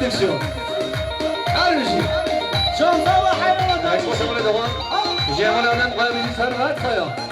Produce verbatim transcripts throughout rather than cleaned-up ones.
Her bijî. Çanda ve heyvana da. Hoş bulduk, devam. Cemal Adem Kayabıcı Servet Kaya.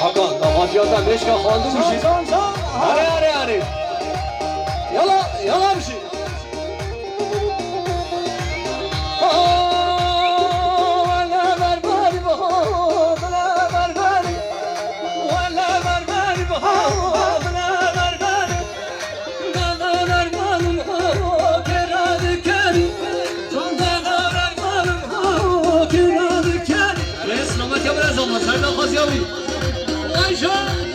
Hakan, damatiyata meşka xandim bir şey. Hare, hare, hare. Yala, yala bir şey. Res nametiya bira zaman, ser da xwaziya wî. Ayşe!